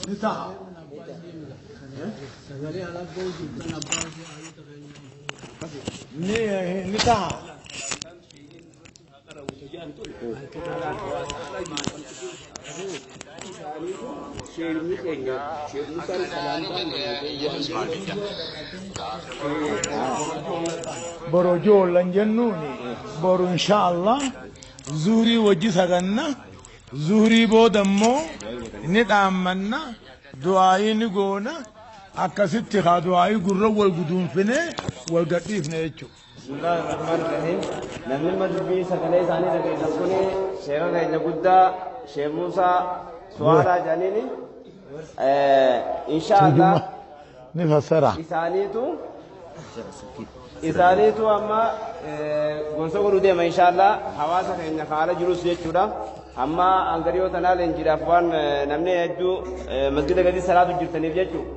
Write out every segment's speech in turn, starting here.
Ni taha. Ni taha. Boru ijoollan jennuuni boru inshaallah zuhurii wajji saganna, zuhurii booda immoo ni dhaammanna, du'aayii ni goona, akkasitti haa du'aayii gurra wal guduunfine wal gadhiifne jechuudha. Bismillaahi Rahmaani Rahiim. Namni amma dubbii sagalee isaanii dhageessan kun sheeka keenya guddaa Sheekh Muusaa Suwaalaa jedhaniini. Insha Allah Ni fassara. Isaaniitu amma gorsa godhuu deema insha Allah hawaasa keenya haala jirus jechuudha. Amma hangariyoo tanaa leenjiidhaaf waan namni hedduu masgida gadi salaatu jirtaniif jechuudha.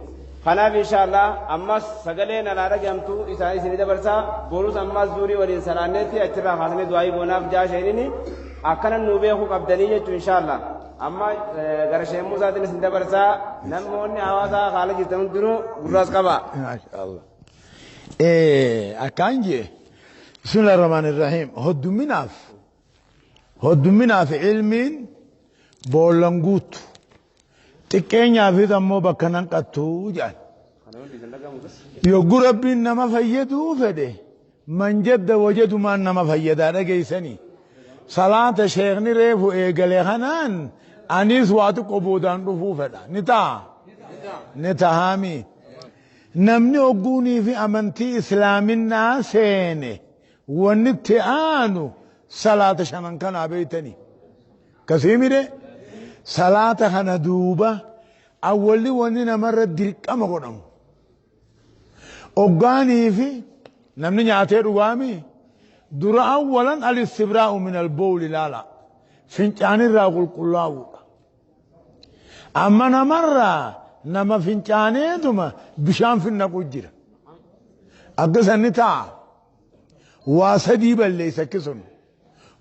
Kanaaf insha Allah ammas sagaleen alaa dhagahamtu isaan isinii dabarsaa, borus ammas zuurii waliin salaanneetti achirraa kaasnee du'aayii goonaaf jaasheenini akkana nuu beekuu qabdanii jechuudha insha Allah. Amma gara Sheekh Muusaatiin isin dabarsaa, namoonni hawaasaa haala jirtan hundinuu gurraas qaba. Maashaallah. Akkaan jee Bismillahir Rahmanir Rahim. Hodduminaaf ilmiin boollan guutu. Xiqqeenyaafis ammoo bakka nan qattu jedhan. Yogguu Rabbiin nama fayyaduu fedhe man jadda wajadumaan nama fayyadaa dhageessanii. Salaata sheekni reefu eegale kanaan anis waa xiqqoo boodaan dhufuu fedha. Ni ta'a. Ni tahaami. Namni ogguunii fi amantii islaaminaa seene wanni itti aanu salaata shanan kanaa beektanii. Kasii mire salaata kana duuba awwalli wanni namarra dirqama godhamu. Oggaanii fi namni nyaatee dhugaami dura awwalan al-istibraa'u min al-bawli laala. Fincaanirraa qulqullaa'uudha. Amma namarraa nama fincaaneetuma bishaan finnaqu jira. Akka sanni ta'a. Waa sadii balleessa akki sun.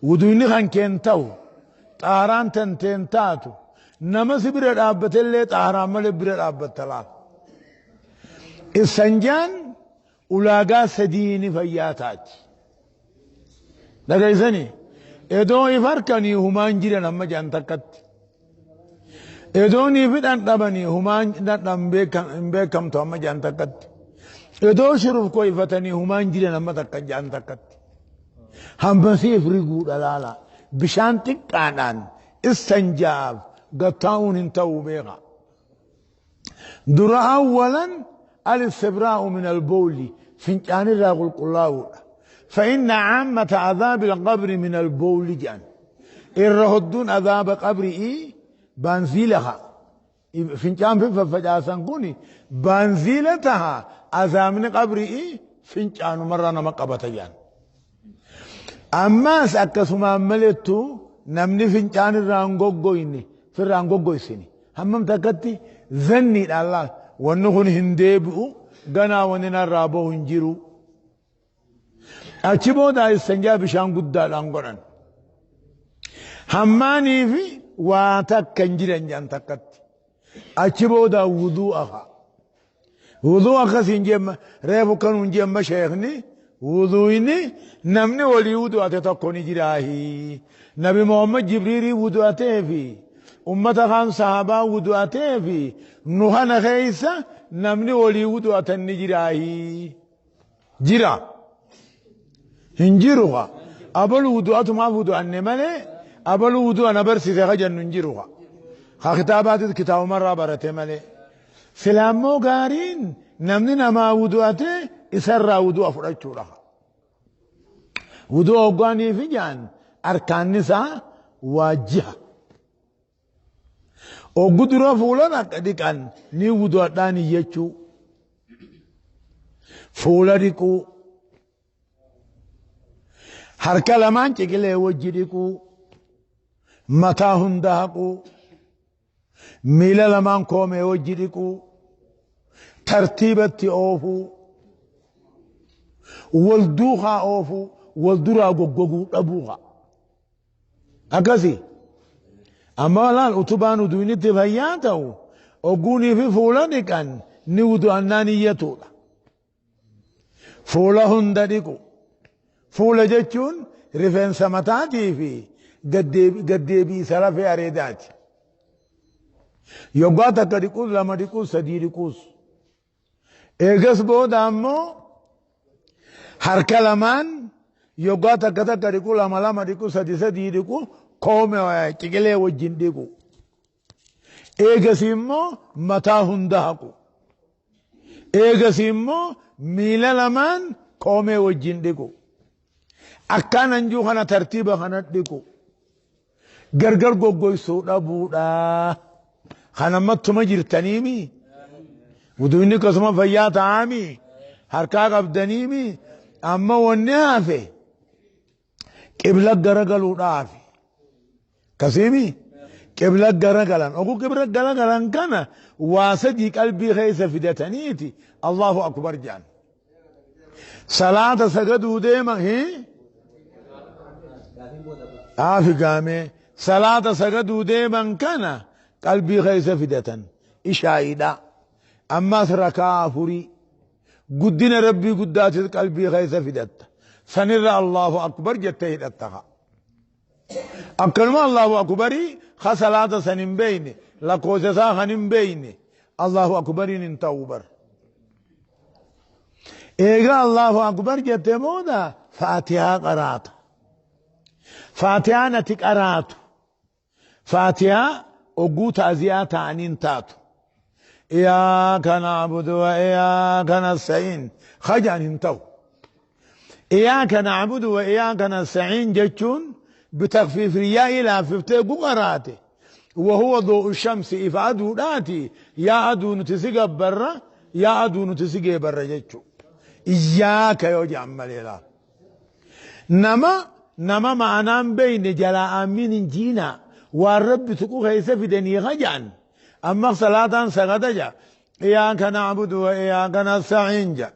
Wuduunni kan keen ta'u, xaaraan tanteen taatu, nama si bira dhaabbatellee xaaraan malee bira dhaabbatta laal. Isanjaan ulaagaa sadii ni fayyaa taati. Dhageessanii? Edoo if harkanii humaan jiran amma jaan takkatti. Edoonii fi dhandhamanii humaan dhandham hin beekamtu amma jaan takkatti. Edoo shuruf koyfatanii humaan jiran amma takka jaan takkatti. Hambasiif riguudha laala. Bishaan xiqqaadhaan istanjaaf gattaa'uun hin ta'u beeka. Dura awwalan al-istibraa'u min al-bawli fincaanirraa qulqullaa'uudha. فإن عامة عذاب القبر من البول جان. الرهدون عذاب قبري بانزيلها. فنجان في فجاسن كوني بانزيلتها عذاب قبري فنجان مرة نما قبت جان. أما سأكسما ملتو نمني فنجان الرانغوغويني في الرانغوغويسيني. همم تكتي ذني الله ونهن هندبو غنا وننا رابو هنجرو. Achi booda istanjaa bishaan guddaadhaan godhan. Hammaanii fi waa takka hin jiran jaan takkatti. Achi booda wuduu'a fa'a. Wuduu akkasiin jeemma reefu kanuun jeemma sheekni wuduuyni namni walii wudu'ate tokko ni jiraahi. Nabi Muhammad Jibriilii wudu'atee fi ummata kaan sahabaa wudu'atee fi nu kana keessa namni walii wudu'atan ni jiraahi. Jira. Hin jiru haa. Abalu wudu'atumaaf wudu'anne malee abalu wudu'a na barsiise ka jennu hin jiru haa. Haa kitaabaatis kitaabumarraa barate malee. Silaammoo gaariin namni namaa wudu'ate isarraa wudu'a fudhachuudha. Wudu'a hoggaanii fi jaan arkaanni isaa waajjiha. Oggu dura fuula dhiqan ni wudu'adhaan iyyachuu. Fuula dhiquu. Harka lamaan ciqilee wajji dhiquu, mataa hunda haquu, miila lamaan koomee wajji dhiquu, tartiibatti oofuu, wal duukaa oofuu, wal duraa goggoguu dhabuuqa. Akkasi. Amma laal utubaan uduunitti fayyaa ta'u Ogguunii fi fuula dhiqan ni wudu'annaa niyyatuudha. Fuula hunda dhiqu. Fuula jechuun rifeensa mataatii fi gaddeebiisa lafee areedaati. Yoggaa takka dhiquus, lama dhiquus, sadii dhiquus. Eegas booda ammoo harka lamaan yoggaa takka takka dhiqu, lama lama dhiqu, sadi sadii dhiqu, koome ciqilee wajjin dhiqu. Eegas immoo mataa hunda haqu. Eegas immoo miila lamaan koomee wajjin dhiqu. Akkaan hanjuu kana tartiiba kana dhiqu. Gargar goggoysuu dhabuudha. Kan ammattuma jirtaniimi. Wuduunni akkasuma fayyaa ta'aami. Harkaa qabdaniimi. Amma wanni hafe qibla garagaluudhaafi. Kasiimi qibla garagalan. Oguu qibla garagalan kana waa sadii qalbii keessa fidataniiti Allahu akbar jedhan. Salaata sagaduu deema aafi gaamee salaata sagaduu deeman kana qalbii keessa fidatan ishaayidha. Ammas rakaa afurii guddina rabbii guddaatis qalbii keessa fidatta. Sanirra Allahu akbar jettee hidhatta. Akkanuma Allahu akbarii ka salaata san hin beeyne, lakkoofsa isaa kan hin beeyne, Allahu akbariin hin ta'u bar. Eega Allahu akbar jettee booda Faatihaa qaraata. Faatihaan ati qaraatu. Faatihaa ogguu ta'ziyaa ta'aniin taatu. Iyyaaka na'budu wa iyyaaka nasta'iin kajaan hin ta'u. Iyyaaka na'budu wa iyyaaka nasta'iin jechuun bitakfiif riyyaa laaffiftee guqaraate. وهو ضوء الشمس ifa aduudhaati. Yaa aduu, nuti si gabbarra, yaa aduu, nuti si geebarra jechuu. Iyyaaka yoo jedhan malee laal. Nama ma'anaan beeyne jalaa aamiin hin jiinaa, waan rabbi tuqu keessa fidanii kajaan. Amma salaataan sagada ja إياك نعبد وإياك نستعين ja.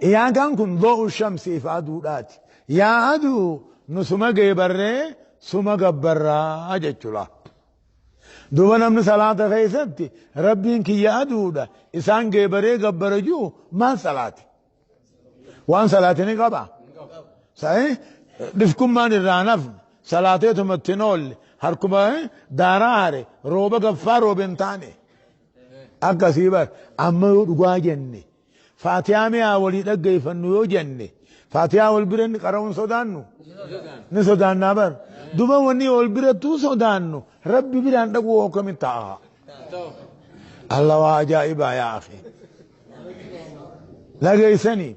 Iyyaakaan kun ضوء الشمس ifa aduudhaati. Yaa aduu, nu suma geebarree suma gabbarraa jechuudha. Duuba namni salaata keessatti rabbiin kiyya aduudha isaan geebaree gabbara jiru maal salaati? Waan salaati ni qaba. Dhifkummaan irraa nafne salaateetumatti hin oolle, harkuma daaraa hare, rooba gaffaa roobe hin taane. Akkasii bar. Amma yoo dhugaa jenne, faatihaa mi'aa walii dhaggeeffannu yoo jenne, faatihaa wal bira inni qara'uun sodaannu ni sodaannaa bar. Duba wanni wal birattuu sodaannu rabbi biraan dhaquu akkamitti ta'a? Allah, waa ajaa'ibaa yaa akhi. Dhageessanii.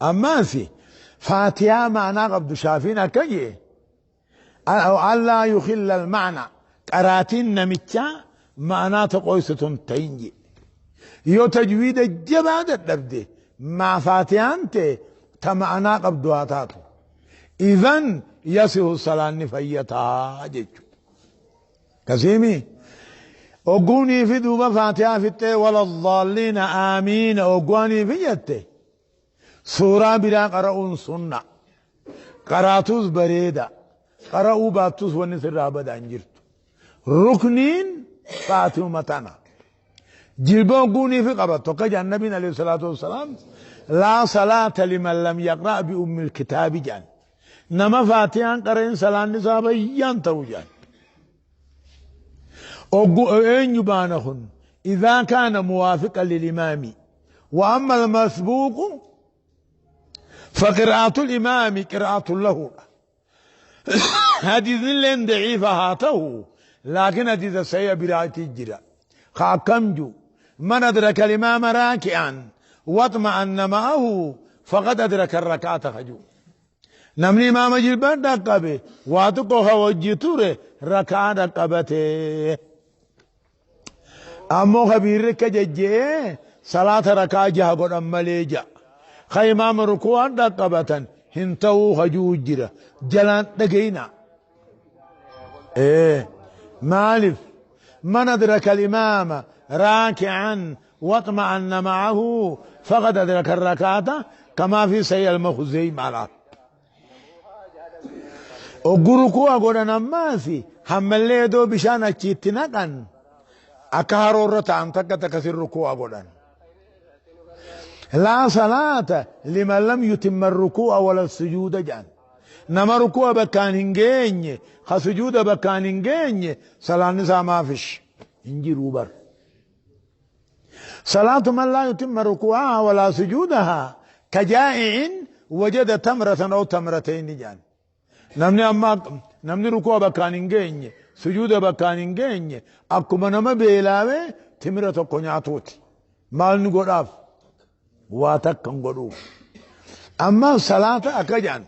Ammaasi faatihaa ma'anaa qabdu shaafiin akka jee ألا يخل المعنى, qaraatiin namichaa ma'anaa toqoysitun ta'in je. Yoo tajwiida jabaa dadhabde maa faatihaan ta'e ta ma'anaa qabdu haa taatu. إذن يصح salaanni fayyataa jechuudha. Kasiimi ogguunii fi duuba faatihaa fixxee ولا الضالين آمين ogguanii fi jette, suuraa biraa qara'uun sunna. Qaraatus bareeda. Qara'uu baattus wanni sirraa badaan jirtu. Rukniin faatihuma tana. Jilba ogguunii fi qabattu akka jedhan nabiin عليه الصلاة والسلام لا صلاة لمن لم يقرأ بأم الكتاب jedhan. Nama faatihaan qara'in salaanni isaa bayyaan ta'u jedhan. Oggu eenyu baana kun إذا كان موافقا للإمام، وأما المسبوق فقراءة الإمام قراءة له. حديث لين ضعيفة هاته، لكن حديث سيء براية الجرا خاكمجو من أدرك الإمام راكعا واطمأن معه فقد أدرك الركعة خجو. Namni imaama jilbaan dhaqqabe waa xiqqoo ka wajji ture rakaa dhaqqabate. Ammoo kabiirri akka jejje'ee salaata rakaa jaha godhan malee ja'a. Ka imaama rukuwaan dhaqqabatan hin ta'uu hajuu jira. Jalaan dhagayna. Maaliif من أدرك الإمام راكعا واطمأن معه فقد أدرك الركعة كما في صحيح المخزيمة. Oggu ruku'a godhan ammaasi Hammallee edoo bishaan achiitti naqan akka haroorra ta'an takka takkasin ruku'a godhan. Laa salaata liman lam yutimma ruku'a wala sujuuda jedhan. Nama ruku'a bakkaan hin geenye, ka sujuuda bakkaan hin geenye, salaanni isaa maafish hin jiruu bar. Salaatu man laa yutimma ruku'aha walaa sujuudaha kajaa'i'in wajada tamratan aw tamratayni jedhan. Namni amma namni ruku'a bakkaan hin geenye, sujuuda bakkaan hin geenye, akkuma nama beelaawee timira tokko nyaatuuti. Maal ni godhaaf? Waa takka hin godhuuf. Amma salaata akka jedhan.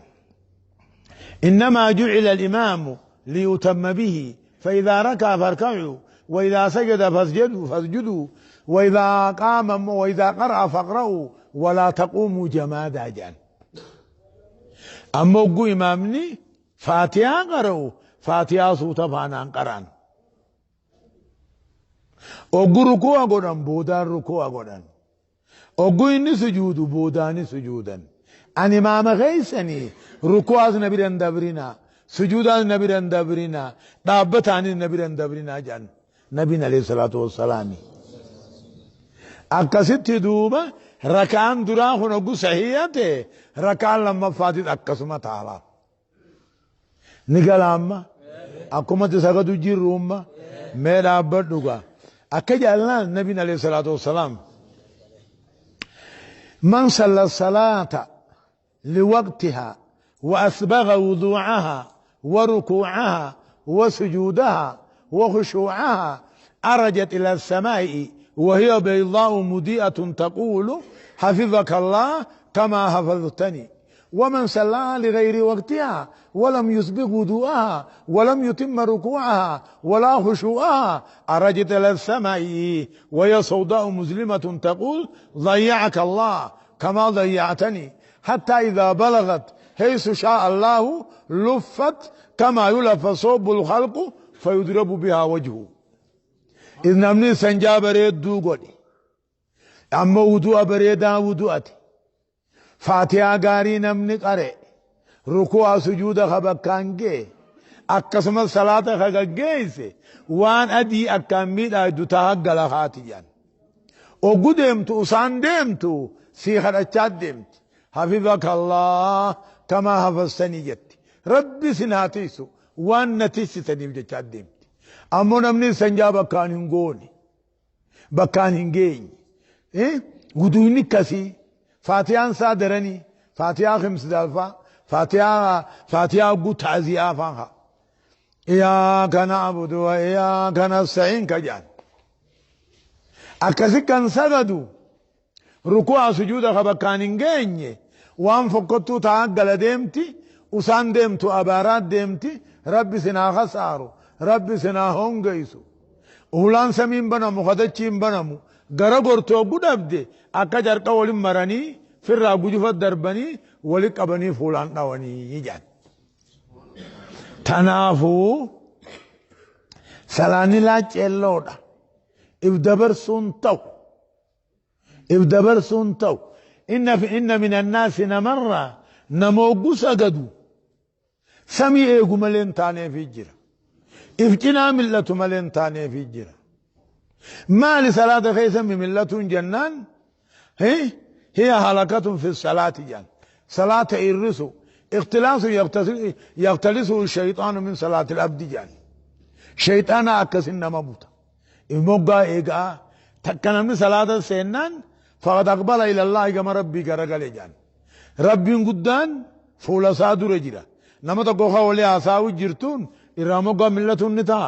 إنما جعل الإمام ليتم به، فإذا ركع فاركعوا، وإذا سجد فاسجدوا، وإذا قام وإذا قرأ فاقرأوا، ولا تقوموا جمادا جان. أما وقو إمامني فاتحة قرأوا، فاتحة صوت فانا قرأن. وقو ركوع قرأن، بودان ركوع قرأن. وقو إني سجود بوداني سجودا. أن إمام غيسني ركوع نبي دبرنا، سجود نبي دبرنا، دابتان نبي دبرنا جان. نبينا عليه الصلاة والسلام. أكست دوبا ركعان درا هنگو صحیحته، ركعان لما فاتت أكسما تعالى. نقال أما أكما تساقدو جيرو أما ميلا أبردوغا. أكجعلنا نبينا عليه الصلاة والسلام من صلى الصلاة لوقتها وأسبغ وضوعها وركوعها وسجودها وخشوعها أرجت إلى السماء وهي بيضاء مضيئة تقول حفظك الله كما حفظتني. ومن صلاها لغير وقتها ولم يسبغ وضوءها ولم يتم ركوعها ولا خشوعها أرجت إلى السماء وهي سوداء مظلمة تقول ضيعك الله كما ضيعتني، حتى إذا بلغت حيث شاء الله لفت كما يلف صوب الخلق فيضرب بها وجهه. إذ نمني سنجا بريد دو قولي أما وضوء بريدا وضوءتي، فاتحة غاري نمني قرأ، ركوع سجود خبكان جي، أكسم الصلاة خبكيس وان أدي أكمل أدو تهجل خاتيان. وقدمت أسان دمت سيخر أتشاد حفظك الله كما حفظتني جت. ربي سناتيسو وان نتيسي سنيم جتشاد. أما نمني سنجا بكان هنغوني بكان هنجيني إيه ودوني كسي فاتحة صادرني فاتحة خمس دالفا فاتحة قو تعزية فانها إياك نعبد وإياك نستعين كجان. أكسي كان سجدوا ركوع سجود خبكان هنجيني وان فقطو تعقل ديمتي وسان ديمتو أبارات ديمتي ربي سنا خسارو ربي سنا هونغيسو أولان سمين بنمو خدتشين بنمو غرغورتو غدبدي أكا جرقا ولي مراني فرا غجوفة دربني ولي قبني فولان داوني يجان. تنافو سلاني لا چلودا ابدبر سنتو ابدبر سنتو إن من الناس نمرة نموغو سجدو سمي إيغو ملين تاني في الجرة إفجنا ملة ملين تاني في الجرة ما لصلاة خيسا ملة جنان هي هلكة في الصلاة جان. صلاة الرسو اختلاس يختلسه الشيطان من صلاة العبد جان. شيطان أكس إنما بوتا إموغا إيغا تكنا من صلاة سينان فقد أقبل إلى الله كما ربي كرقل جان. ربي قدان فولا سادو رجلا نما تقوخا ولي عساوي جرتون إراموغا ملة النتا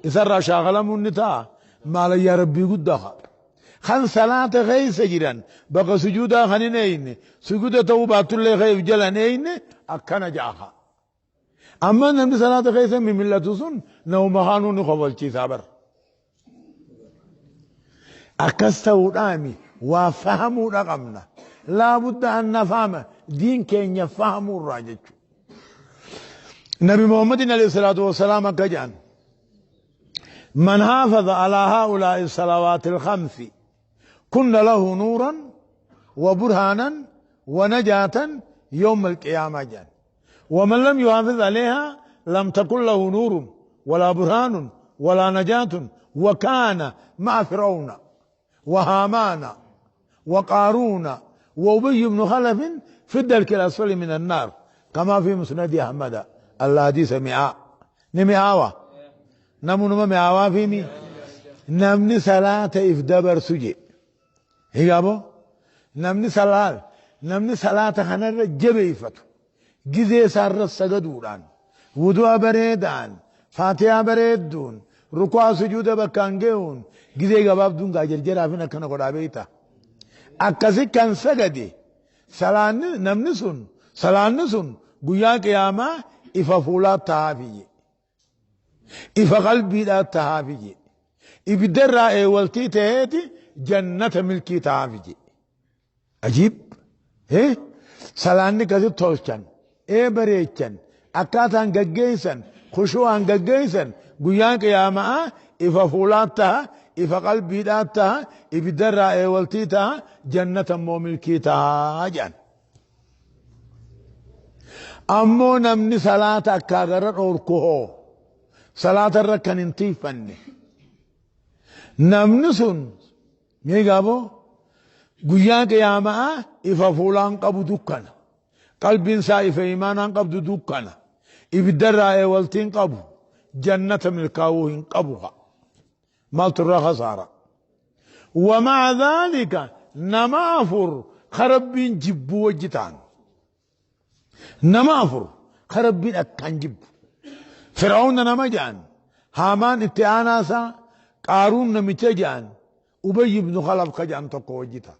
إسر شاغلم النتا ما لي يا ربي قدها خان صلاة غيس جيران بقى سجودا خنينين سجودا توبة اللي غيب جلنين أكنا جاها. أما نمد صلاة غيس من ملة سن نو مهانو نخوال شي صابر أكستو رامي وفهموا رقمنا لا بد أن نفهم دين كين يفهموا الراجل. نبي محمد عليه الصلاة والسلام كجان من حافظ على هؤلاء الصلوات الخمس كن له نورا وبرهانا ونجاة يوم القيامة جان. ومن لم يحافظ عليها لم تكن له نور ولا برهان ولا نجاة، وكان مع فرعون وهامان وقارون وأبي بن خلف في الدرك الأسفل من النار، كما في مسند أحمد. الحديث مئة نمئة نمو مئة في مي نمني صلاة إفدبر سجي هيغابو نمني صلاة نمني صلاة خنر جبيفتو جزي سار سجدوران وضوء بريدان فاتحة بريدون ركوع سجود بكانجون جزي غباب دون غاجر جرا فينا كنا قدا بيتا أكاسي كان سجدي سلان نمني سن سلان سن گویا قیامة إفا تهافي إفا قلبي لا تهافي إبدر والتي تهاتي جنة ملكي تهافي. عجيب إيه سلاني كذي توشن إيه بريتشن أكاتان جعيسن خشوعان جعيسن گویا قیامة إفا فولاتها إفا قلبي لا تها إبدر والتي تها جنة ملكي تهاجن. أمو نمني صلاة أكاغر أوركوه صلاة الركن انتيفني نمني سن ميغابو قيا قياما إفا فولان قبو دكنا قلب سا إفا إيمانا قبو دكنا إبدر والتين قبو جنة ملكاوهن قبوها مالت الرخصارة. ومع ذلك نمافر خربين جبو وجتان نمافر خربين أكان جب فرعون نمجان هامان اتعاناسا قارون نمتجان أبي بن خلف كجان تقو وجتا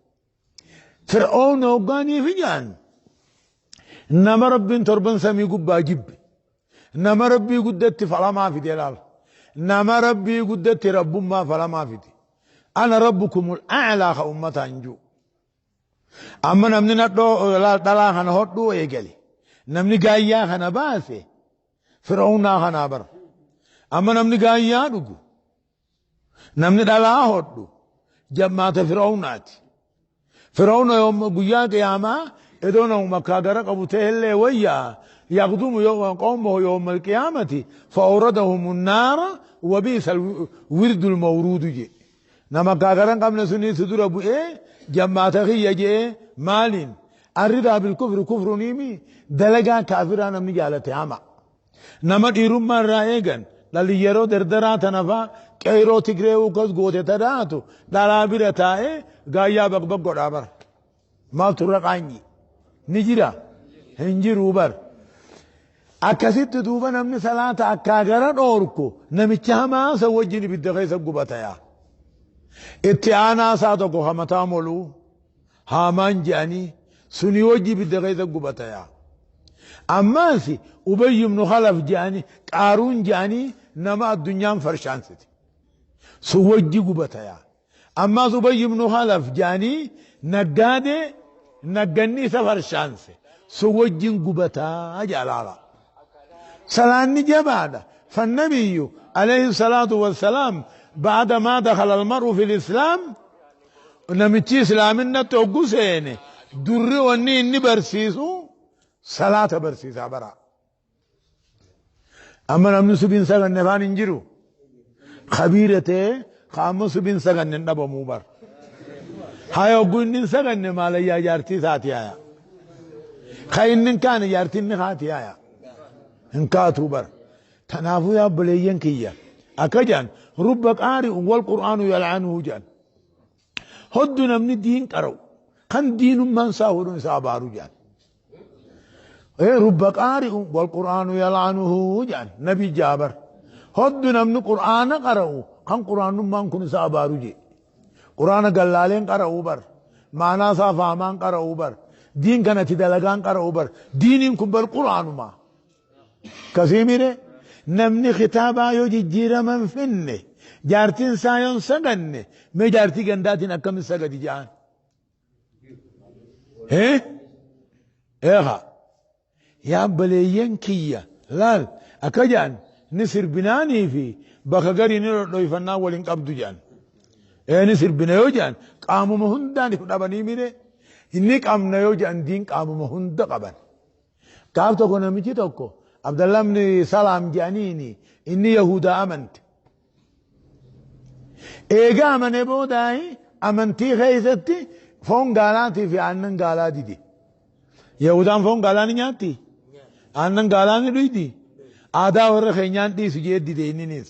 فرعون وقاني فجان نما ربين تربن سمي قبا جب نما ربي قدت فلا ما في دلال نما ربي قدت رب ما فلا ما في دي. أنا ربكم الأعلى خأمة أنجو. أما نمني نتلو لا خنا هدو إيجالي نمني جايا خنا باسي فرعون خنا بر أما نمني جايا نجو نمني دلا هدو جماعة فرعونات فرعون يوم جيا قيامة إدونا مكادرة أبو تهل ويا يقدم يوم قومه يوم القيامة فأوردهم النار وبئس الورد المورود جي نما كاغران قبل سني صدور أبو إيه جماعة خي جي مالين الرضا بالكفر كفر نيمي دلقا كافرا نمني جالتي عما نما إيروم ما رأيغن للي يرو دردرات نفا كيرو تكريو كز غوتي تداتو دلابير تاي غايا بقبق قرابر ما ترقاني نجرا هنجرو بر أكسيت دوبا نمني صلاة أكاغران أوركو نمي ما سوجيني بالدغيث قبطايا اتعانا ساتوكو همتا مولو هامان جاني سني وجي بالدغيث قبطايا أما سي أبي بن خلف جاني قارون جاني نما الدنيا فرشان ستي سوجي قبطايا أما أبي بن خلف جاني نقادي نقني سفر شانسي سوجي قبطايا جلالا سلاني جبادة. فالنبي عليه الصلاة والسلام بعدما دخل المرء في الإسلام نمتي إسلامنا توقسيني دري وني إني برسيسو صلاة برسيسا برا. أما نمني سبين سغن نفان انجرو خبيرته خامو سبين سغن نبا موبر هاي وقول سغن مالا يا جارتي ساتي آيا خاين كان جارتي نخاتي آيا انكاتو بر تنافو يا بليين كيا أكجان رب قارئ والقرآن يلعنه جان هدنا من الدين قروا كان دين من ساهر سابارو جان إيه رب قارئ والقرآن يلعنه جان نبي جابر هدنا من القرآن قروا كان قرآن من كن سابارو جي قرآن قلالين قروا بر معنا صافامان قروا بر دين كانت دلقان قروا بر دين كبر قرآن ما كثيرة نمني خطابا يوجي جيرا من فنه جارتين سايون سغنه مي جارتي غنداتين اكم سغدي جان ايه ايه يا بليين كيا لال اكجان نسر بناني في بخغري نيرو دويفنا ولين قبدو جان ايه نسر بنيو جان قامو مهندان فدبني ميره اني قامنا يو جان دين قامو مهند قبن قاب تو نمجي توكو عبد الله بن سلام جانيني Inni Yahudaa amante. Eega amane boodaayi amantii keessatti foon gaalaatii fi aannan gaalaa dide. Yahudaan foon gaalaa ni nyaatti? Aannan gaalaa ni dhuydi? Aadaa warra keenyaan dhiisu jee dide inninis.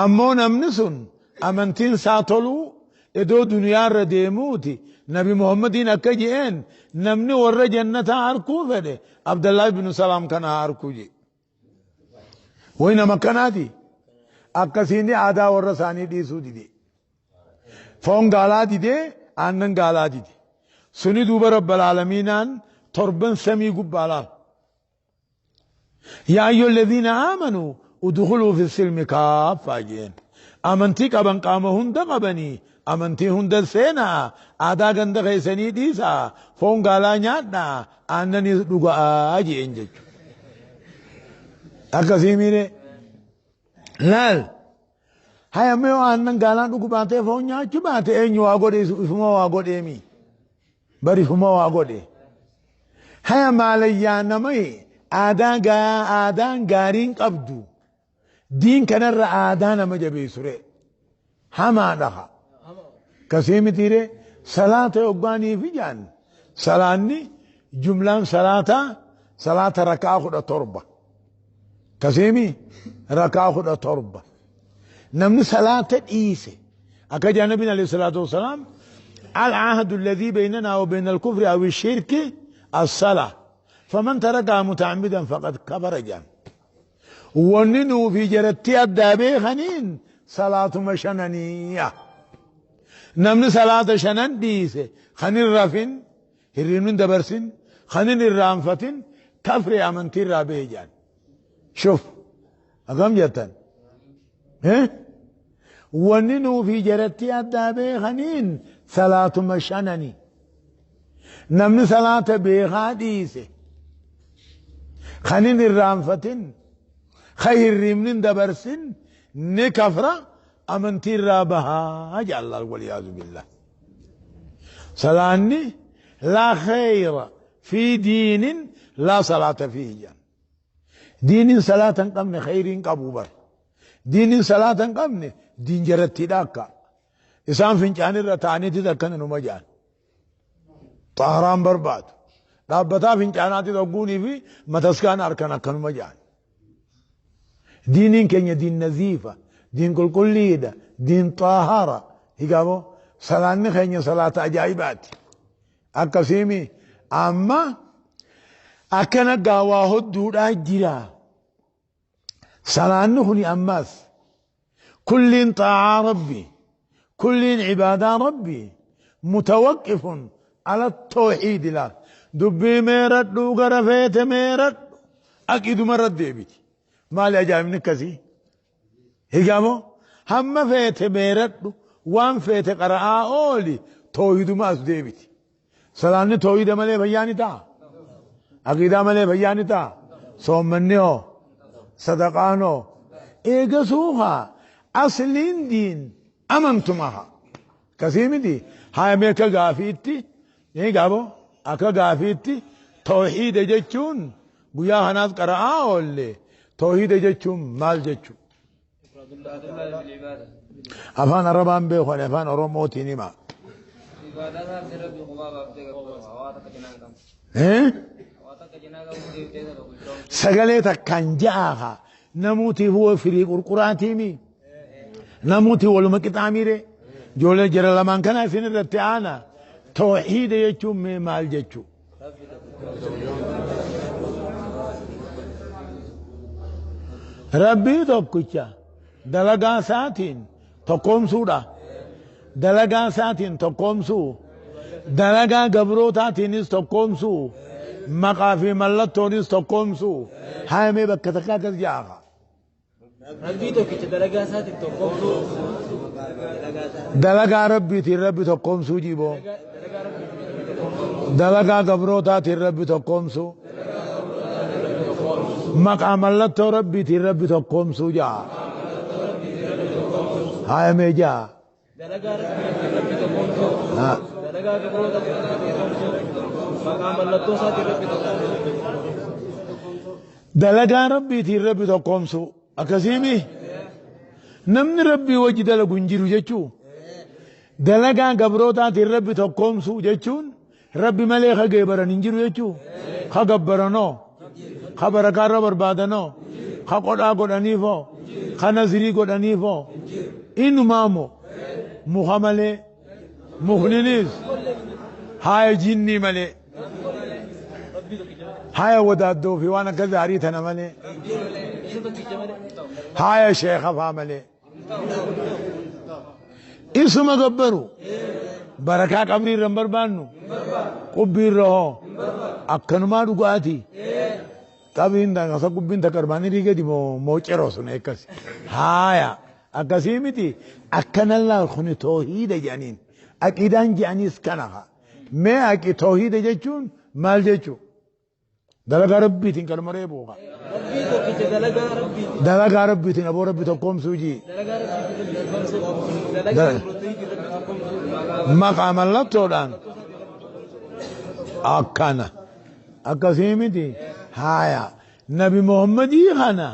Ammoo namni sun amantiin isaa toluu iddoo duniyaarra deemuuti Nabi Muhammadiin akka je'een namni warra jannataa arkuu fedhe Abdallah ibn Salaam kana haa arkuu je. Wayi nama akkanaati. Akkasiin aadaa warra isaanii dhiisuu dide. Foon gaalaa didee aannan gaalaa dide. Suni duuba Rabbal Aalamiinaan torban samii gubbaa laal. يا أيها الذين آمنوا ادخلوا في السلم كافة jeen. Amantii qaban qaama hunda qabanii amantii hunda seenaa aadaa ganda keessanii dhiisaa foon gaalaa nyaadhaa aannanis dhugaa jeen jechuudha. Akkasii miire laal haya mee aannan gaalaa dhugu baatee foon nyaachuu baate eenyu waa godhe ifuma waa godheemi bari ifuma waa godhe haya maalayyaa nama aadaa aadaan gaariin qabdu diin kanarra aadaa nama jabeessure hamaa dhaha kasii mitiire salaata yoggaanii fi jaan salaanni jumlaan salaataa salaata rakaa 17 kasiimi rakaa 17 namni salaata dhiise akka jaa nabiin alayhi salaatu wasalaam العهد الذي بيننا وبين الكفر أو الشرك الصلاة فمن تركها متعمدا فقد كفر جان وننو في جرتي الدابي خنين صلاة مشنانية نمن صلاة شنان ديسه خنين رافين هرين دبرسين خنين الرامفتين كفر أمنتي رابي جان شوف أقام جتن إيه وننو في جرتي الدابي خنين صلاة مشناني نمن صلاة بيخا ديسه خنين الرامفتين خير ريمنين دبرسين نكفرة أمنتي رابها أجعل الله والعياذ بالله. صلاني لا خير في دين لا صلاة فيه جان. دين صلاة قمن خير قبوبر دين صلاة قمن دين جرتي داكا إسان فنجان الرتاني تذكرن نمجان طهران برباد dhaabbataa fincaanaatti dhogguunii fi mataskaan harkan akkanuma jedhan. Diiniin keenya diin naziifa, diin qulqulliidha, diin xaahara. Higaaboo salaanni keenya salaata ajaa'ibaati. Akkasiimi amma akkana gaawaa hodduudhaa jira. Salaanni kuni ammas kulliin xaa'aa rabbi, kulliin cibaadaa rabbi mutawaqqifun ala tawxiidi laal. Dubbii meeradhu gara feete meeradhu aqiduma irra deebiti. Maali ajaa'ibni akkasii? Higamoo hamma feete meeradhu waan feete qara'aa ooli toohiduma as deebiti. Salaanni toohida malee fayyaa ni ta'a. Aqiidaa malee fayyaa ni ta'a. Soommanni hoo? Sadaqaan hoo? Eegasuu haa asliin diin amantuma haa. Kasii miti haa meeqa gaafiitti ni gaaboo? Akka gaafiitti tawxiida jechuun guyyaa kanaas qara'aa oolle tawxiida jechuun maal jechuu? Afaan Arabaan beeku ani afaan Oromootiin hima. Sagalee takkaan ja'a namuutiif hoo firii qurquraatiimi namuutii waluma qixaamiire ijoollee jara lamaan kana isin irratti aana. Tawxiida jechuun mee maal jechuu? Rabbii tokkicha dalagaa isaatiin tokkoomsuudha. Dalagaa isaatiin tokkoomsuu. Dalagaa gabrootaatiinis tokkoomsuu. Maqaa fi mallattoonis tokkoomsuu. Haa mee bakka takka akkas jaafa. Rabbii tokkicha dalagaa isaatiin tokkoomsuu. Dalagaa rabbiitiin rabbi tokkoomsuu jiboo. Dalagaa gabrootaatiin rabbi tokkoomsuu. Maqaa mallattoo rabbiitiin rabbi tokkoomsuu ja'a. Haa mee ja'a. Dalagaa rabbiitiin rabbi tokkoomsuu. Dalagaa gabrootaatiin rabbi tokkoomsuu. Maqaa mallattoo isaatiin rabbi tokkoomsuu. Dalagaa rabbiitiin rabbi tokkoomsuu. Akkasiimi namni rabbii wajji dalagu hin jiru jechuu. Dalagaa gabrootaatiin rabbi tokkoomsuu jechuun rabbi malee ka geebaran hin jiru jechuu. Ka gabbaranoo, ka barakaarra barbaadanoo, ka qodhaa godhaniifoo, ka nazirii godhaniifoo. Inumaamoo muka malee mukninis haaya jinnii malee haaya wadaaddoo fi waan akka gaarii tana malee haaya sheekha faa malee. Isuma gabbaru barakaa qabrii irra hin barbaannu qubbii irra hoo akkanumaa dhugaatii. Qabriin asa qubbiin takka armaan gadi moo ceroo sun akkas. Haaya akkasii miti akkana laal kuni toohiida jedhaniin aqiidaan jedhaniis kana haa. Mee aqi toohiida jechuun maal jechuu? Dalagaa rabbiitiin kanuma reebuuqa. Rabbii tokkicha dalagaa rabbiitiin. Dalagaa rabbiitiin aboo rabbi tokkoomsuu jii. Dalagaa rabbiitiin rabbi tokkoomsuu. Dalagaa rabbiitiin rabbi tokkoomsuu. Maqaa mallattoodhaan akkana akkasii miti haaya nabi Muhammadii kana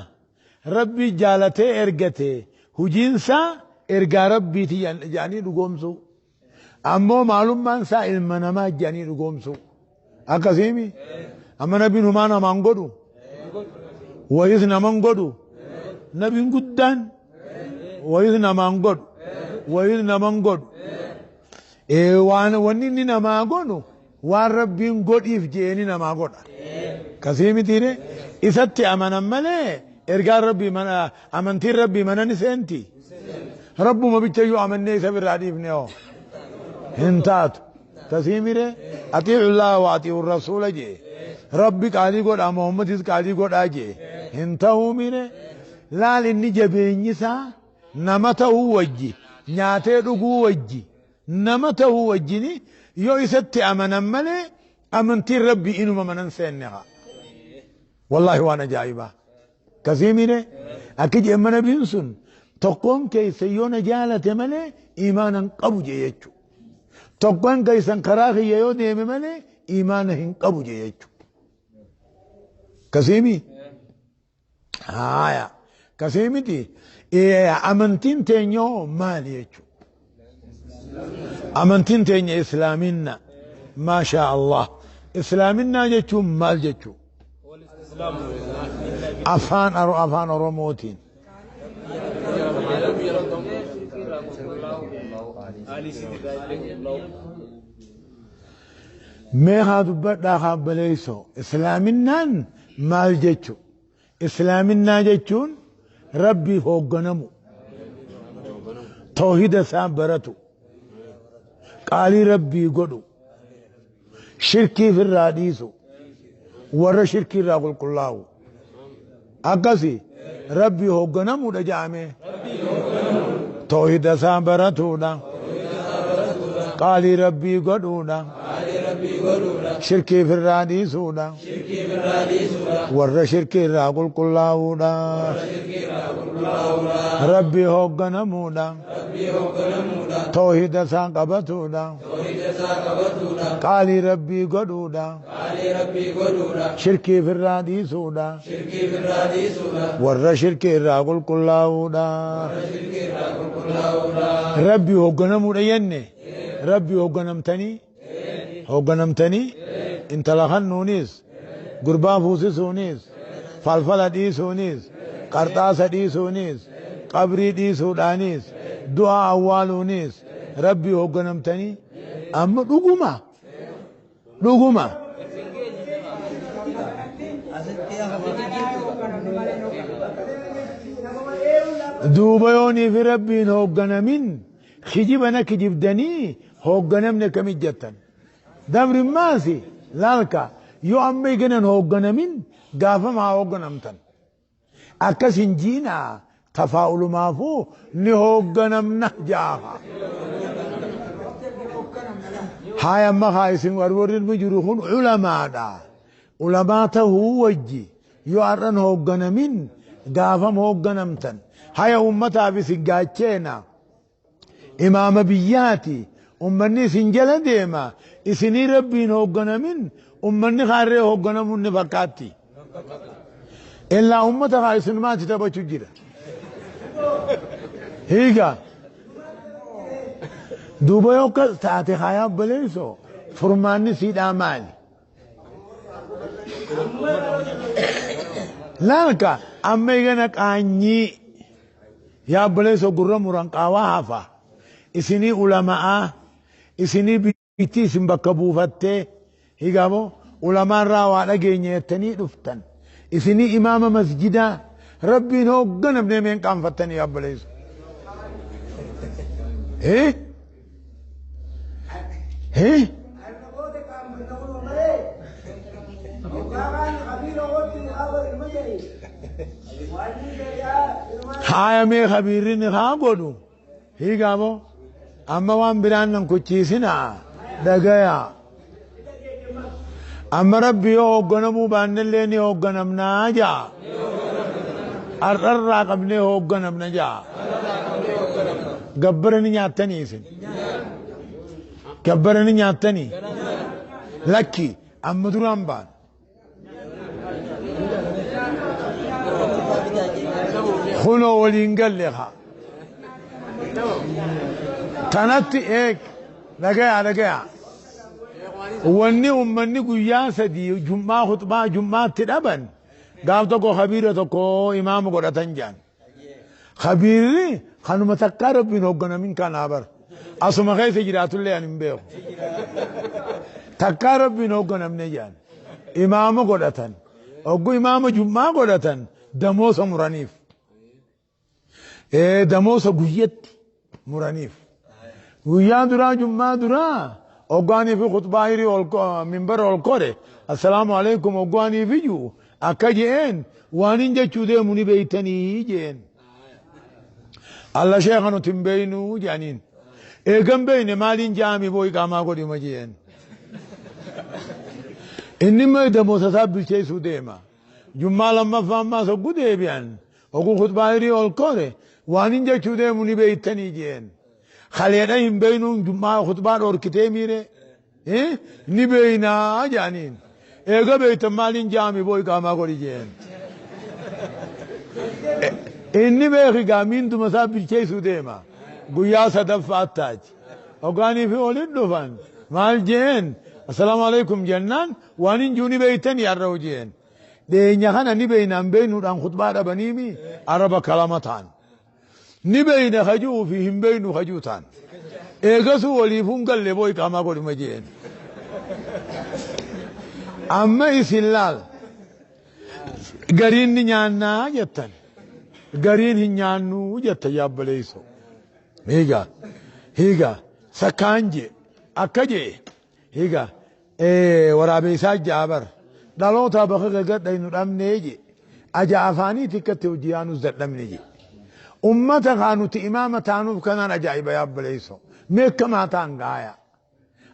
rabbi jaalatee ergate hujiinsaa ergaa rabbiiti jedhanii dhugoomsuu ammoo maalummaan isaa ilma namaa jedhanii dhugoomsuu akkasiimi amma nabiin humaa namaan godhu wayis naman godhu nabiin guddaan wayis namaan godhu wayis naman godhu waan wanni inni namaa godhu waan rabbiin godhiif jeeni namaa godha. Kasii mitiire isatti amanan malee ergaan rabbii mana amantiin rabbii mana ni seenti. Rabbuma bichayyuu amannee isa birraa dhiifne hoo hin taatu. Kasii mire atiicu llaha wa atiicu rasuula jee rabbi qaalii godhaa Muhammadis qaalii godhaa jee hin ta'uu mire laal inni jabeenyisaa nama ta'uu wajji nyaatee dhuguu wajji nama ta'uu wajjini yoo isatti amanan malee amantiin rabbii inuma manan seenne haa. Wallaahi waan ajaa'ibaa. Kasii mire akka jeemma nabiin sun tokkoon keessa yoo na jaalate malee imaana hin qabu jee jechuudha. Tokkoon keessan karaa kiyya yoo deeme malee imaana hin qabu jee jechuudha. Kasiimi? Haaya. Kasii miti amantiin teenyoo maali jechuudha. Amantiin teenya islaaminna. Maashaa Allah. Islaaminaa jechuun maal jechuudha? Afaan afaan Oromootiin. Mee haa dubbadhaa haa baleessoo. Islaaminaan maal jechuudha? Islaaminaa jechuun rabbii hoogganamu. Toohida isaa baratu. Qaalii rabbii godhu. Shirkii ofirraa dhiisu. Warra shirkii irraa qulqullaa'u. Akkasi rabbii hoogganamuudha jedhame. Toohida isaa baratuudha. Qaalii rabbii godhuudha. Shirkii ofirraa dhiisuudha. Warra shirkii irraa qulqullaa'uudha. Rabbii hoogganamuudha. Toohida isaa qabatuudha. Qaalii rabbii godhuudha. Shirkii ofirraa dhiisuudha. Warra shirkii irraa qulqullaa'uudha. Rabbii hoogganamuudha jenne. Rabbii hoogganamtanii hoogganamtanii intala kennuunis gurbaa fuusisuunis falfala dhiisuunis qarxaasa dhiisuunis qabrii dhiisuudhaanis du'aa awwaaluunis rabbii hoogganamtanii amma dhuguma dhuguma duuba yoonii fi rabbiin hoogganamin kijibana kijibdanii hoogganamne kamit jettan. Dabrimmaasi laalka yoo amma eeganan hoogganamin gaafama haa hoogganamtan. Akkas hin jiinaa tafaa'ulumaafuu ni hoogganamna jaaha. Haaya amma haa isin warri ilmi jiru kun ulamaadha. Ulamaa tahuu wajji yoo har'an hoogganamin gaafam hoogganamtan. Haya ummataaf isin gaacheena. Imaama biyyaati. Ummanni isin jala deema. Isinii rabbiin hoogganamin ummanni kaarree hoogganamuun ni fakkaatti. Illaa ummata haa isinumaatti taphachuu jira. Hiiga. Duuba yoo akkas taate haa yaabaleessoo furmaanni siidhaa maali? Laalka amma igana qaanyii yaabaleessoo gurra muran qaawaa hafa. Isinii ulama'aa isinii biitti isin bakka buufattee hiigamoo ulamaarraa waa dhageenye jettanii dhuftan. Isinii imaama masjidaa rabbiin hoogganamnee meen qaanfattanii yaabaleessoo. Eh? Eh? Haaya mee kabiirri ni haa godhu. Hiigamoo amma waan biraan nan kuchiisinaa dhagayaa. Amma rabbi yoo hoogganamuu baannellee ni hoogganamnaa jaa. Har'arraa qabnee hoogganamna jaa. Gabbara ni nyaattanii isin. Gabbara ni nyaattanii. Lakki amma duraan baan. Kunoo waliin galle haa. Tanatti eeg dhagayaa dhagayaa. Wanni uummanni guyyaa sadii jum'aa khutbaa jum'aatti dhaban gaaf tokko kabiira tokko imaama godhatan jaan. Kabiirri kanuma takkaa rabbiin hoogganamin kanaa bara. Asuma keessa jiraatullee ani hin beeku. Takkaa rabbiin hoogganamne jaan. Imaama godhatan. Oggu imaama jum'aa godhatan damoosa muraniif. Damoosa guyyatti muraniif. Guyyaa duraa jum'aa duraa hoggaanii fi khutbaa hirii ol minbara ol kore assalaamu alaikum hoggaanii fi jiru akka je'een waan hin jechuu deemu ni beeytanii je'een. Alla sheekha nuti hin beeynuu jedhaniin. Eegan beeyne maaliin jaami boo iqaamaa godhima je'een. Inni immoo damoosa isaa bilcheessuu deema. Jummaa lammaffaa ammaas hogguu deebi'an. Hogguu khutbaa hirii ol kore waan hin jechuu deemu ni beeytanii je'een. Khaleedha hin beeynuun jummaa khutbaa dhorkitee miire. Ni beeynaa jedhaniin. Eega beeytan maaliin jaami boo iqaamaa godhi je'een. Inni beeki gaamiin duma isaa bilcheessuu deema. Guyyaa sadaffaa taati. Hoggaanii fi oliin dhufan maal je'een assalaamu alaikum jennaan waan hin jiru ni beeytanii har'a je'een. Dhiyeenya kana ni beeynaan beeynuudhaan khutbaa dhabaniimi araba kalama ta'an. Ni beeyna hajuu fi hin beeynu hajuu ta'an. Eegasuu waliif hin galle boo iqaamaa godhuma je'een. Amma isin laal gariin ni nyaannaa jettan. Gariin hin nyaannuu jetta yaabbaleessoo. Hiiga hiiga sakkaan jee akka jee hiiga waraabeessaa jaabar dhaloota bakka gagadha nu dhabnee jee aja afaanii tikkatti hojii yaanus dadhabne jee. Ummata kaa nuti imaama taanuuf kanaan ajaa'iba yaabbaleessoo. Mee akkamaa ta'an gaaya.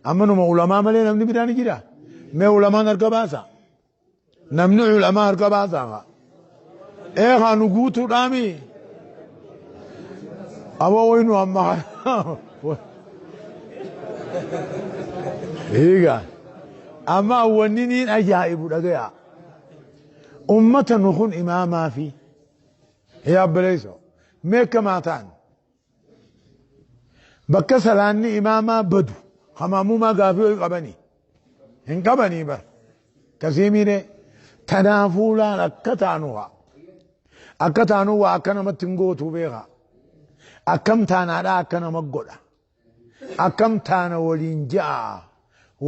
Amma numa ulamaa malee namni biraa ni jira. Mee ulamaan harka baasa. Namni ulamaa harka baasa. Ee kaa nu guutuudhaami. Aboo waynu amma Hiiga. Amma wanni niin ajaa'ibu dhagaya. Ummata nu kun imaamaa fi yaabbileessoo. Mee akkamaa ta'an. Bakka salaanni imaamaa badu hamaamumaa gaafii ho'i qabanii. Hin qabanii bara. Kasiimiine tanaafuu laal akka taanu haa. Akka taanu waa akka namatti hin gootu beeka. Akkam taanaadhaa akka nama godha. Akkam taana waliin ja'a.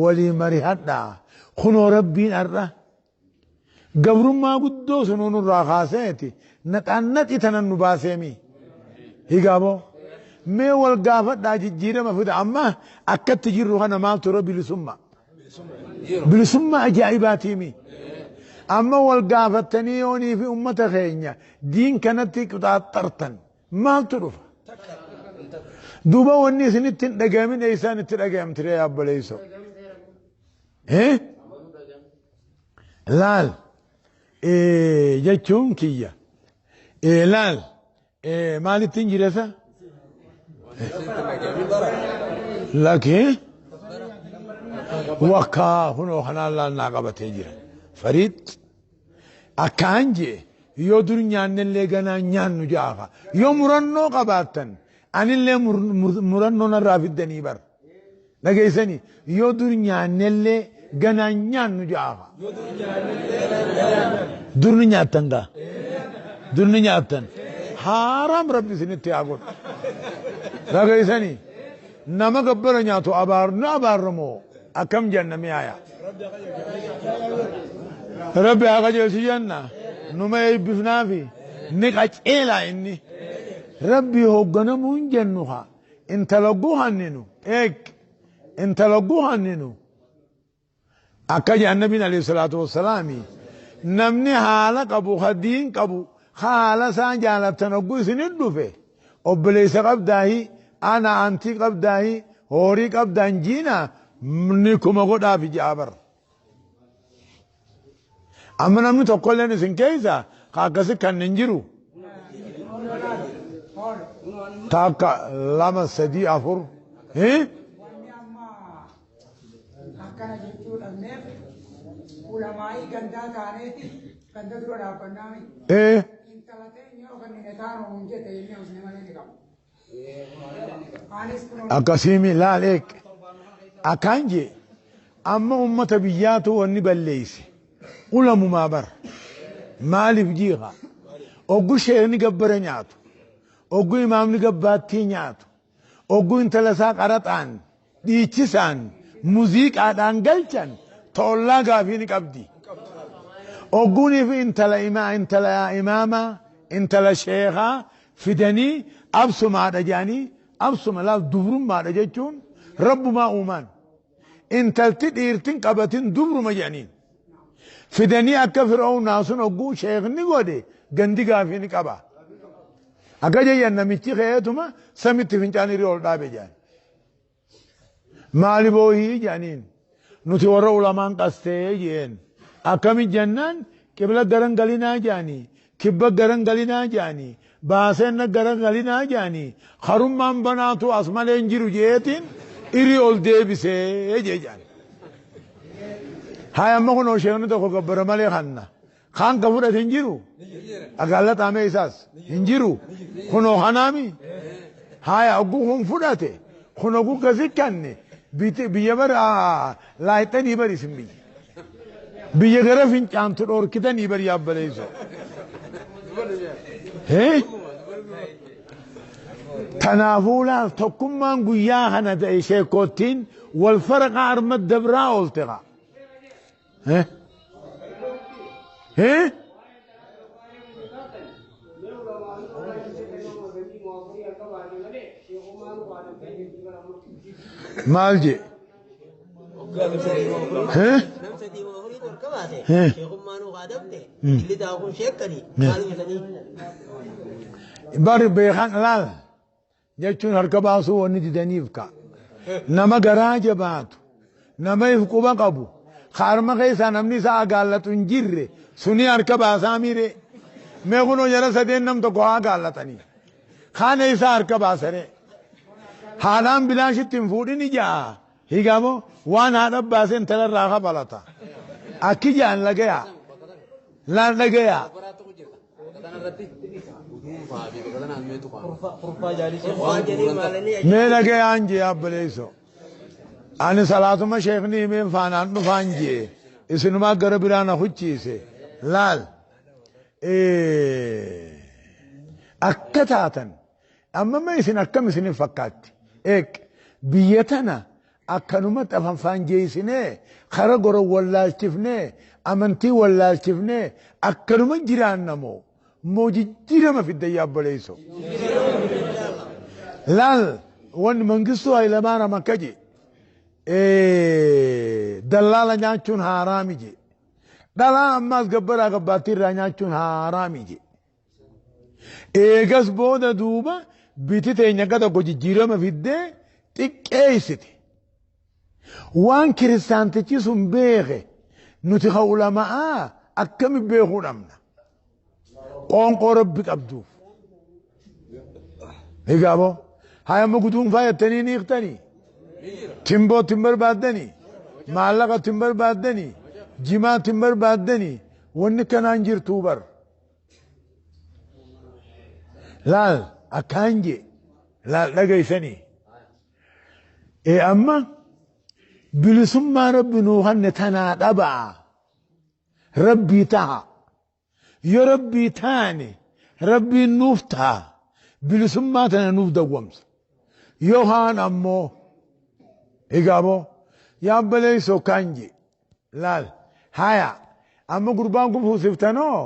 Waliin marihadhaa. Kunoo rabbiin har'a. Gabrummaa guddoo sunuu nurraa kaaseeti. Naxaan naxi tanan nu baaseemi. Higaaboo. Mee wal gaafadhaa jijjiirama fida amma akkatti jirru kana maaltu irra bilisummaa. Bilisummaa ajaa'ibaatiimi. Amma wal gaafattanii yoonii fi ummata keenya diin kanatti qixaaxxartan maaltu dhufa? Duuba wanni isinitti hin dhagahamin eessaan itti dhagahamtire yaabboleessoo. Laal jechuun kiyya. Laal maalitti hin jiresa? Lakki wakkaa kunoo kanaan laal naa qabatee jira. Fariid akkaan jee Yoo dur nyaannellee ganaa nyaannu jaafa. Yoo murannoo qabaattan anillee murannoo narraa fiddanii bar. Dhageessanii yoo dur nyaannellee ganaa nyaannu jaafa. Dur ni nyaattan gaa. Dur ni nyaattan. Haaraam Rabbi isinitti haa godhu. Dhageessanii nama gabbara nyaatu abaarnu abaarramoo akkam jenna mi'aaya. Rabbi haa qajeelchu jenna. Numa eebbifnaafi ni qaceelaa inni. Rabbi hoogganamuu hin jennu haa. Intala guhanninu eeg intala guhanninu. Akka jedhan nabiin alayhi salaatu wassalaami namni haala qabu ha diin qabu haala isaan jaalattan hogguu isinit dhufe obboleessa qabdaahi ana antii qabdaahi horii qabdaan jiina ni kuma godhaafi ja'a bar. Amma namni tokkolleen isin keessa ka akkasi kan hin jiru. Takka, lama, sadii, afur. Wanni amma akkana jechuu dhabneef ulamaa'ii gandaa taaneeti ganda dura dhaabbannaami. Intala teenya yoo kennine taanu hin jette inni usne malee ni qabu. Anis kun Akkasiimi laal eeg. Akkaan jee amma ummata biyyaatu wanni balleeyse. Ulamumaa bar. Maaliif jiiqa? Oggu sheekni gabbara nyaatu. Oggu imaamni gabbaattii nyaatu. Oggu intala isaa qaraxaan, dhiichisaan, muuziqaadhaan galchan tollaa gaafii ni qabdi. Ogguunii fi intala imaa intala imaamaa intala sheekaa fidanii absumaadha jedhanii absuma laaf dubrummaadha jechuun rabbumaa uumaan. Intalti dhiirtin qabatin dubruma jedhaniin. Fidanii akka fir'aawnaa sun ogguu sheekni godhe gandi gaafii ni qaba. Akka jeyyan namichi ka'eetuma samitti fincaan hirii ol dhaabe jedhan. Maali boohii jedhaniin nuti warra ulamaan qastee jeen. Akkami jennaan qibla garan galinaa jedhanii kibba garan galinaa jedhanii baaseenna garan galinaa jedhanii harummaan banaatu as malee hin jiru jeetiin irii ol deebisee jee jedhan. Haa amma kun sheekni tokko gabbara malee kanna. Kaan ka fudhate hin jiru. Agaalla xaamee isaas hin jiru. Kunoo kanaami. Haya ogguu kun fudhate. Kun ogguu gasi kanne biyya bara laayixanii bari isin biyya. Biyya gara fincaantu dhoorkitanii bari yaabbaleessu. Kanaafuu laal tokkummaan guyyaa kana ta'e sheekottiin wal faraqa arma dabraa oolte kaa. Maal jee? Bari beekan laal jechuun harka baasuu wanni didaniif ka. Nama garaa jabaatu, nama if quba qabu, harma keessaa namni isaa agaallatu hin jirre suni harka baasaa miire. Mee kunoo jara sadeen nam tokko haa agaallatanii. Kaana isaa harka baasaree. Haadhaan bilaashitti hin fuudhin ijaa. Higamoo waan haadha baasee intalarraa kabalata. Akki jaan lagayaa. Laan dhagayaa. Mee dhagayaan jee abbaleesso. Ani salaatuma sheekni himeen faanaan dhufaan jee. Isinumaa gara biraa na hucciise. Laal. Akka taatan. Amma ma isin akkam isinin fakkaatti? Eeg biyya tana akkanumatti afanfaan jeesinee kara gora wallaalchifnee amantii wallaalchifnee akkanuma jiraannamoo moo jijjiirama fidda yaabboleesso. Laal wanni Mangistuu Hayilamaariyaam akka je dallaala nyaachuun haaraami je. Dhalaa ammaas gabbaraa gabbaattii irraa nyaachuun haaraami je. Eegas booda duuba biti teenya akka tokko jijjiirama fiddee xiqqeessite. Waan kiristaantichi sun beeke nuti ka ulamaa akkami beekuu dhabna. Qoonqoo rabbi qabduuf. Egaa boo haa amma guduunfaa jettanii ni hiiktanii. Timboo ittiin barbaaddanii. Maallaqa ittiin barbaaddanii. Jimaa ittiin barbaaddanii. Wanni kanaan jirtuu bar. Laal akkaan jee laal dhageessanii. Ee amma bilisummaa rabbi nuu kanne tanaa dhabaa. Rabbii taha. Yoo rabbii taane rabbiin nuuf taha. Bilisummaa tana nuuf dawwamsa. Yoo haan ammoo egaa moo yaabbalee kan je laal haya amma gurbaan kun fuusiftanoo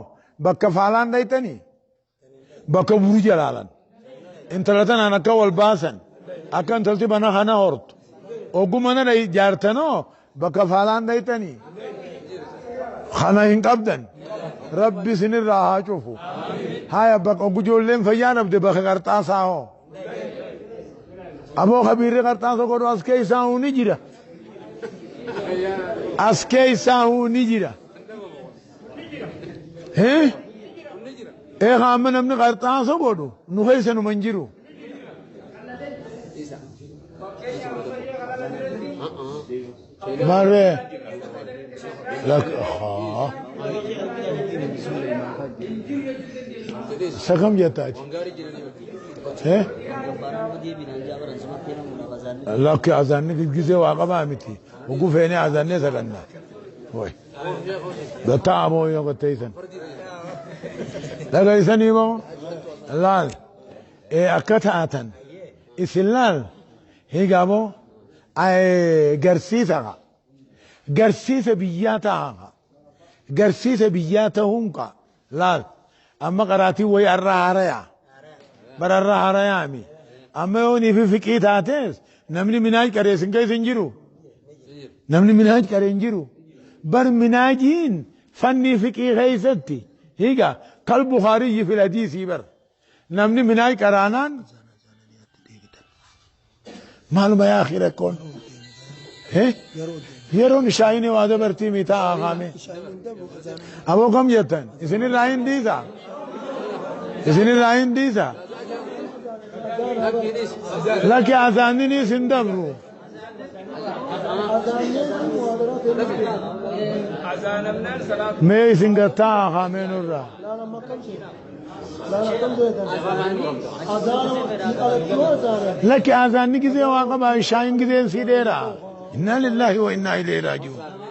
bakka faalaan dhayxanii bakka buru jalaalan intala tanaan akka wal baasan akka intalti mana kana hortu oggu mana jaartanoo bakka faalaan dhayxanii kana hin qabdan rabbi isinirraa haa cufu haya bakka oggu ijoolleen fayyaa dhabde bakka qarxaasaa hoo aboo kabiirri qarxaasa godhu as keessaa huu ni jira as keessaa huu ni jira ee amma namni qarxaasa godhu nu keessa numa hin jiru marree lak haa isa kam jettaati lakki azaanni gisee waa qabaa miti oguu feenee azaannee saganna way gattaa amoo yoo gatteeysan dhagaysanii moo laal ee akka taatan isin laal higamoo garsiisa garsiisa biyyaa ta'a garsiisa biyyaa ta'uun ka laal amma qaraatii wayi arra haaraya bararra haarayaami amma yoo niifi fiqii taates namni minaaj qaree isin keessa hin jiru namni minaaj qaree hin jiru bar minaajiin fannii fiqii keessatti higa kal bukaariyyi fil hadiisii bar namni minaaj qaraanaan maaluma yaa akhi rakkoon yeroon ishaayini waa dabartii mitaa haaqaame aboo kam jettan isinirraa hin dhiisa isinirraa hin dhiisa lakki azaanninis hin dabru mee isin gattaa haaqaamee nurraa lakki azaanni gizee waa qabaa ishaayin gizeen sii dheeraa innaa lillaahi wa innaa ilayhi raaji'uun.